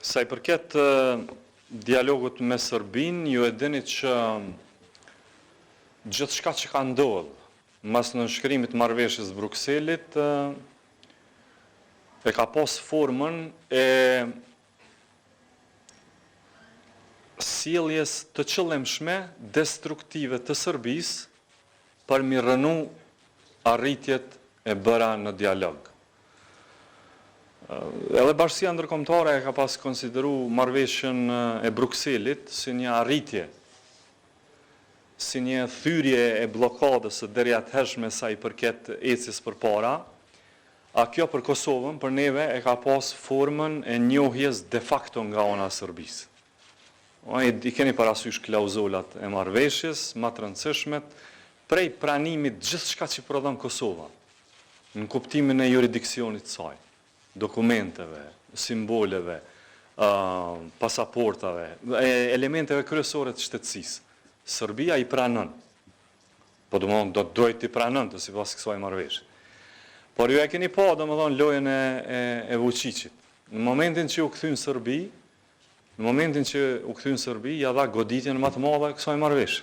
Sa i përket dialogut me Serbinë, ju e dini që gjithçka që ka ndodhë mas nënshkrimit të marrëveshjes së Brukselit e ka pas formën e sjelljes të qëllimshme destruktive të Serbisë për m'i rrënu arritjet e bëra në dialog. Edhe bashkësia ndërkombëtare e ka pas konsideru marrëveshjen e Brukselit si një arritje, si një thyrje e bllokadës së deriatëhershme sa i përket ecjes përpara, a kjo për Kosovën, për neve e ka pas formën e njohjes de facto nga ana e Serbisë. I keni parasysh klauzolat e marrëveshjes, ma të rëndësishmet, prej pranimit gjithçka që prodhon Kosova, në kuptimin e juridiksionit të saj, dokumenteve, simboleve, pasaportave, elementeve kryesore të shtetësisë. Serbia i pranon. Po domethënë do të duhej t'i pranonte sipas kësaj marrëveshje. Por ju e keni pa domethënë lojën e e, e Vuçiqit. Në momentin që u kthy në Serbi, Në momentin që u kthy në Serbi, ia dha goditjen më të madhe kësaj marrëveshje.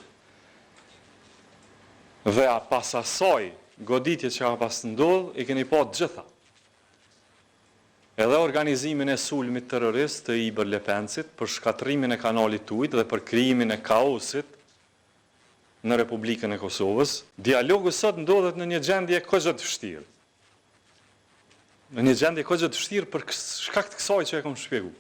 Dhe a pas asaj goditje që ka pas ndodh, i keni pa të gjitha. Edhe organizimin e sulmit terrorist të Ibër Lepencit për shkatërrimin e kanalit të ujit dhe për krijimin e kaosit në Republikën e Kosovës. Dialogu sot ndodhet në një gjendje goxha të vështirë. Në një gjendje goxha të vështirë për shkak të kësaj që e kam shpjegu.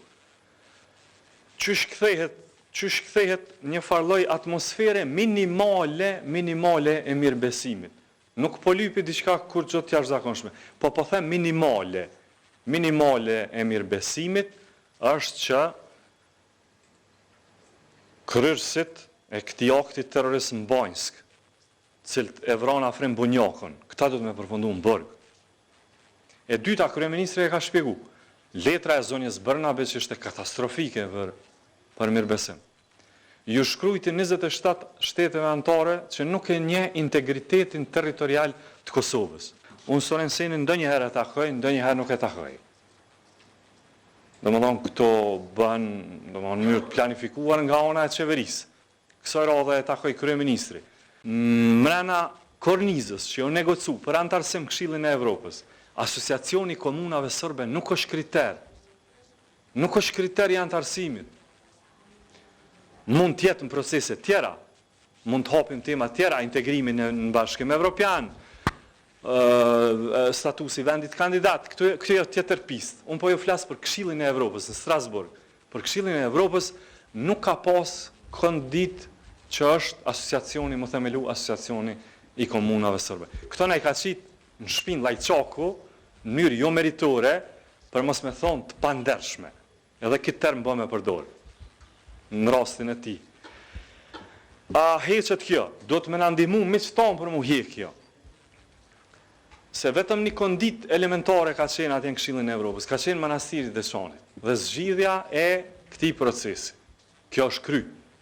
Qysh kthehet, qysh kthehet një farë lloj atmosfere minimale, minimale e mirëbesimit. Nuk po lypi diçka kurrgjë të jashtëzakonshme, po po them minimale, minimale e mirëbesimit është që kryerësit e këtij akti terrorist në Banjskë, të cilët e vranë Afrim Bunjakun, këta duhet me përfundu në burg. E dyta, kryeministri e ka shpjegu, letra e zonjës Brnabiq ishte katastrofike për për mirëbesim. Ju shkrujti 27 shteteve anëtare që nuk e njeh integritetin territorial të Kosovës. Unë Sorensenin ndonjëherë e takoj, ndonjëherë nuk e takoj. Domethënë këto bëhen, domethënë në mënyrë të planifikuar nga ana e qeverisë. Kësaj radhe e takoi kryeministri. Mrena kornizës që u negocu për anëtarësim në Këshillin e Evropës, Asociacioni i Komunave Sërbe nuk është kriter. Nuk është kriter i anëtarësimit. Mund të jetë në procese tjera, mund të hapim tema tjera, integrimi në Bashkim Evropian, statusi i vendit kandidat, këto këto janë tjetër pistë. Unë po ju flas për Këshillin e Evropës në Strasburg. Për Këshillin e Evropës nuk ka pas konditë që është asociacioni, m'u themelu asociacioni i komunave sërbe. Këto na i ka qitë në shpinë Lajçaku, në mënyrë jo meritore, për mos me thonë të pandershme. Edhe këtë term bë me përdor në rastin e tij. A heqet kjo? Duhet me na ndihmu miqtë tanë për mu hjek kjo. Se vetëm një konditë elementare ka qenë atje në Këshillin e Evropës, ka qenë Manastiri i Deçanit dhe zgjidhja e këtij procesi. Kjo është kry.